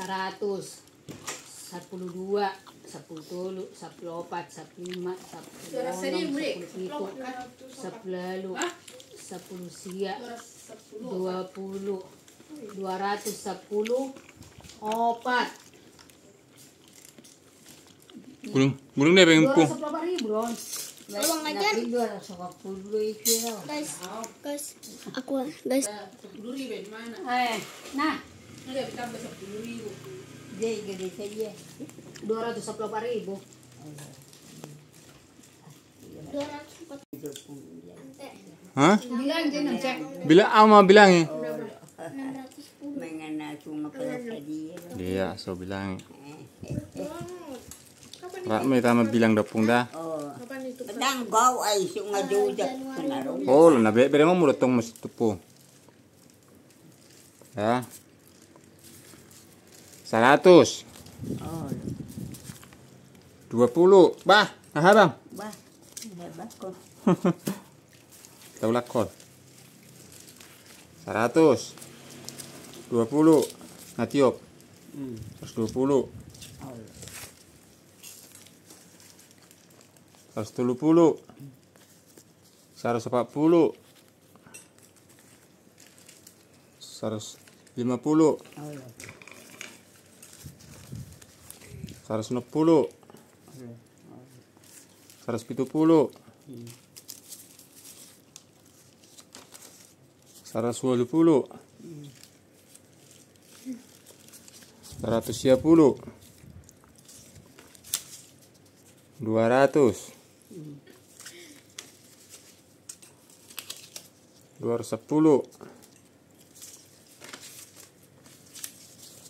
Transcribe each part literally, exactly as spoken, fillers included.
Saratus, sampulu dua, sampulu tolu, sampulu opat, sampulu lima, sampulu onom, sampulu pitu, sampulu ualu, sampulu sia, dua pulu, dua ratus sampulu opat. Gulung, gulung deh, pengen ku. Dua ratus delapan ribu, Ron. Abang, ajar. Guys, guys, aku, guys. Eh, nah. Dua ratus delapan ribu. Hah? Bilang, au ma bilang i. Iya, so bilang i. Rap ma hita ma bilang dapung da. Oh, na be-, bereng mu dapung mesti tupu. Ya. Saratus. Oh. Dua pulu. Bah, aha, Bang? Bah, hebat kau. Tahu lakon. Saratus. Dua pulu. Na tiop. Hmm. Saratus dua pulu. Oh. Saratus tolu pulu. Saratus opat pulu. Saratus lima pulu. Saratus onom pulu. Saratus pitu pulu. Saratus ualu pulu. Saratus sia pulu. Dua ratus. Dua ratus sampulu.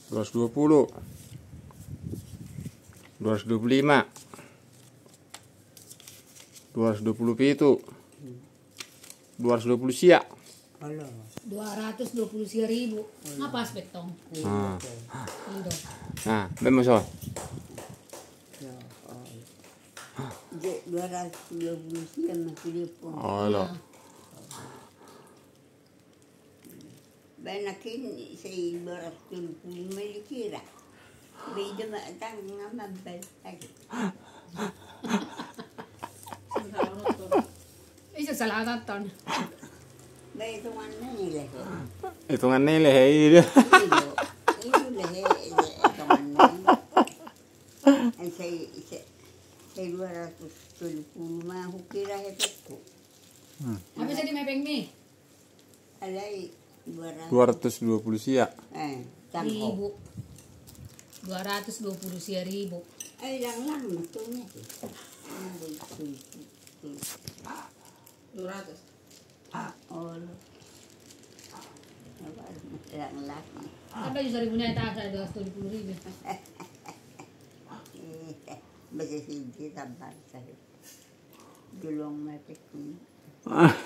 Dua ratus dua pulu. Dua ratus dua pulu lima. Dua ratus dua pulu pitu. Dua ratus dua pulu sia. Dua ratus dua pulu sia ribu. Nga pas bettong. Nah, baen ma son. Dua ratus dua pulu sia ma sude po. Olo. Baen nangkin sai dua ratus tolu pulu ma dikira. Beda ma tangga mambaen lagi. Isa salah nonton. Baen hitungan ni lehe. Hitungan ni lehe, iya. Iya, iya, lehe, iya, hitungan ni. Ai sai, sai, sai dua ratus tolu pulu ma hukira hetekku. Hmm. Apa jadi mepeng ni? Alai dua ratus. Dua ratus dua puluh sia. Eh, tangko. Ribu. Dua ratus dua puluh sia ribu. Eh, lang lang betulnya sih. Dua ratus. Olo. Lang lang. Tambah juga seribu ni, tak ada dua ratus tujuh puluh ribu. Eh, bisa sih, tambah sih. Dulong mepek ni. Ah.